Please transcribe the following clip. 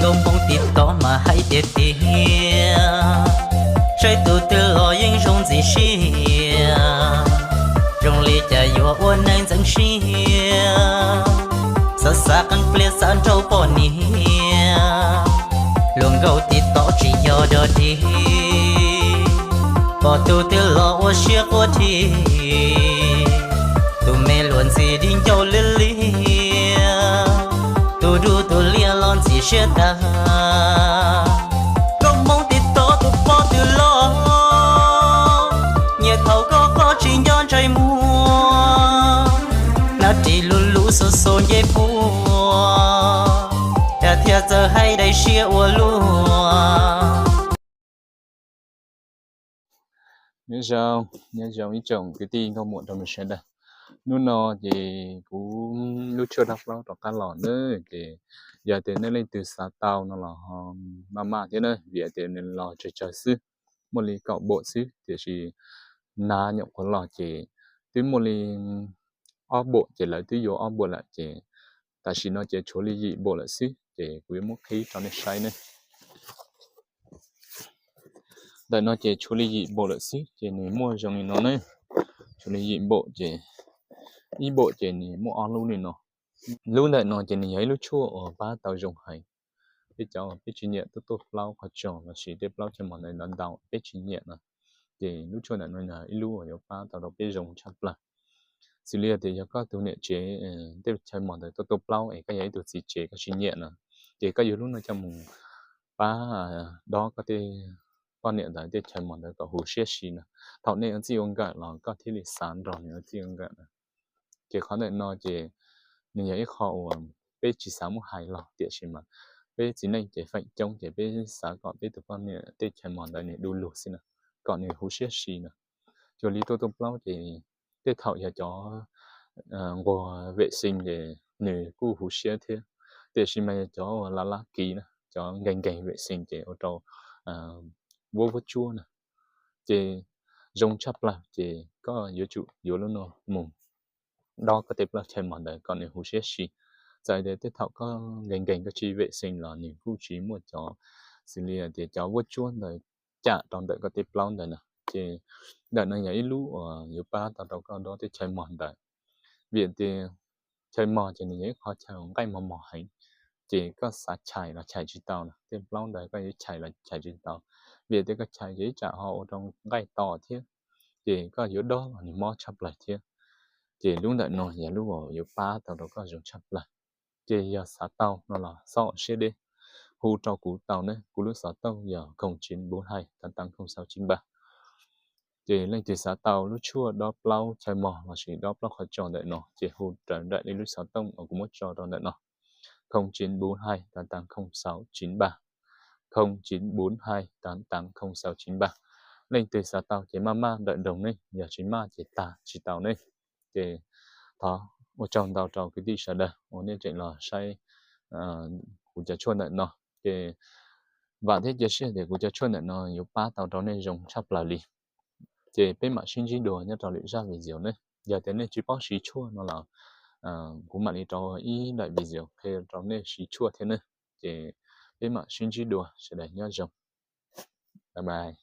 Nkauj Hmoob TikTok mas hais tiag tiag, saib tus twg los yeej zoo ntxim siab, zoo li cas yuav ua neeg ntxeev siab, xav xav qee pliag xav nrauj poj niam, luag nkauj TikTok tsis yog dog dig, pom tus twg los ua siab quaj dhi, tus me luag ntxhi dig ncauj liab liab, tus dub tus liab los ntxim siab tag. Nkauj Hmoob TikTok tus poj twg los, nyiam thaum koj qoj tsis nco ntshai muag, hnav ris luv luv xuav xuav ncej puab, cas thiaj txawj hais daim siab ua luaj. Nyob zoo, nyob zoo ib tsoom kwv tij nkauj muam rau sawv daws. Hnub no ces kuv lub tshuaj dob plaub rov qab los na, ces yog tias nej leej twg xav tau no los ho maj maj thiab na, vim tias nws los tsawg tsawg xwb, muaj li kaum npaum xwb, tiam sis nag nyuam qhuav los ces twb muaj li ob npaum ces lawv twb yuav ob npaum lawm ces tam sim no ces tshuav li yim npaum lawm xwb ces kuv yuav muab qhib rau nej saib ne. Ntawm no ces tshuav li yim npaum lawm xwb ces nws muaj zoo li no ne. Tshuav li yim npaum ces ib npaum ces nws muaj ob lub li no. Lub ntawm no ces nws yog ib lub tshuaj uas pab tau zoo heev. Peb cov peb tsis nyiam tuaj tuaj plaub qhov tsos lossis tej plaub chaw mos ntawd ntau ntau peb tsis nyiam no, ces lub tshuaj ntawm no yog ib lub uas yuav pab tau rau peb zoo tshaj plaws. Xws li tias yog koj tus niam tsev tej chaw mos ntawd tuaj tuaj plaub es koj yog ib tug txiv tsev koj tsis nyiam no, ces koj yuav lub no coj mus pab dob koj tej poj niam ntawd tej chaw mos ntawd kom huv siab si no. Thaum nej ua txij ua nkawm los koj thiaj li xav nrog nws ua txij ua nkawm no. Ces qhov ntawm no ces nws yog ib qho uas peb tsis xav muab hais los tiam sis mas peb txiv neej ces feem coob ces peb xav kom peb tus poj niam tej chaw mos ntawd nws du lug xwb na, kom nws huv siab si na. Cuag li tuaj tuaj plaub ces tej thaum yog cov nquag vem xees ces nws kuj huv siab thiab, tiam sis mas yog cov uas lav lab kiv na, cov nkeeg nkeeg vem xees ces ua rau vuab vuab tsuab na, ces zoo tshaj plaws ces koj yuav tsum yuav lub no mus dob koj tej plaub chaw mos ntawd kom nws huv siab si. Txawm tias tej thaum koj nkeeg nkeeg koj tsis vem xees los nws kuj tsis muaj cov, xws li tias cov vuab tsuab ntawd cam rau ntawm koj tej plaub ntawd na. Ces ntawm no yog ib lub uas yuav pab tau rau koj dob tej chaw mos ntawd, vim tias chaw mos ces nws yog ib qho chaw nqaij mos mos heev, ces koj xav chais los chais tsis tau na, tej plaub ntawd koj yuav chais los chais tsis tau, vim tias koj chais ces ib tsam ho ua rau nqaij to thiab, ces koj yuav dob los nws mob tshaj plaws thiab. Ces lub ntawm no yog lub uas yuav pab tau rau koj zoo tshaj plaws. Ces yog xav tau no los xob ua siab deb, hu rau kuv tau ne, kuv lub xov tooj yog không chín bốn hai tám tám không sáu chín ba. Ces leej twg xav tau lub tshuaj dob plaub chaw mos lossis dob plaub qhov tsos ntawm no ces hu raws nraim li lub xov tooj uas kuv muab tso rau ntawm no, không chín bốn hai tám tám không sáu chín ba, không chín bốn hai tám tám không sáu chín ba. Leej twg xav tau ces maj maj nrawm nroos ne, yog tsis maj ces tag tsis tau ne. Ces thov ua tsaug ntau rau kwv tij sawv daws uas nej tseem los saib kuv cov tshuaj ntawm no. Ces vam thiab cia siab tias kuv cov tshuaj ntawm no yuav pab tau rau nej zoo tshaj plaws li. Ces peb mam sib ntsib dua nyob rau lwm zaj video ne. Yog tias nej tsis paub siv tshuaj no los kuv mam li rau ib daim video qhia rau nej siv tshuaj thiab ne. Ces peb mam sib ntsib dua, sawv daws nyob zoo. Bye bye.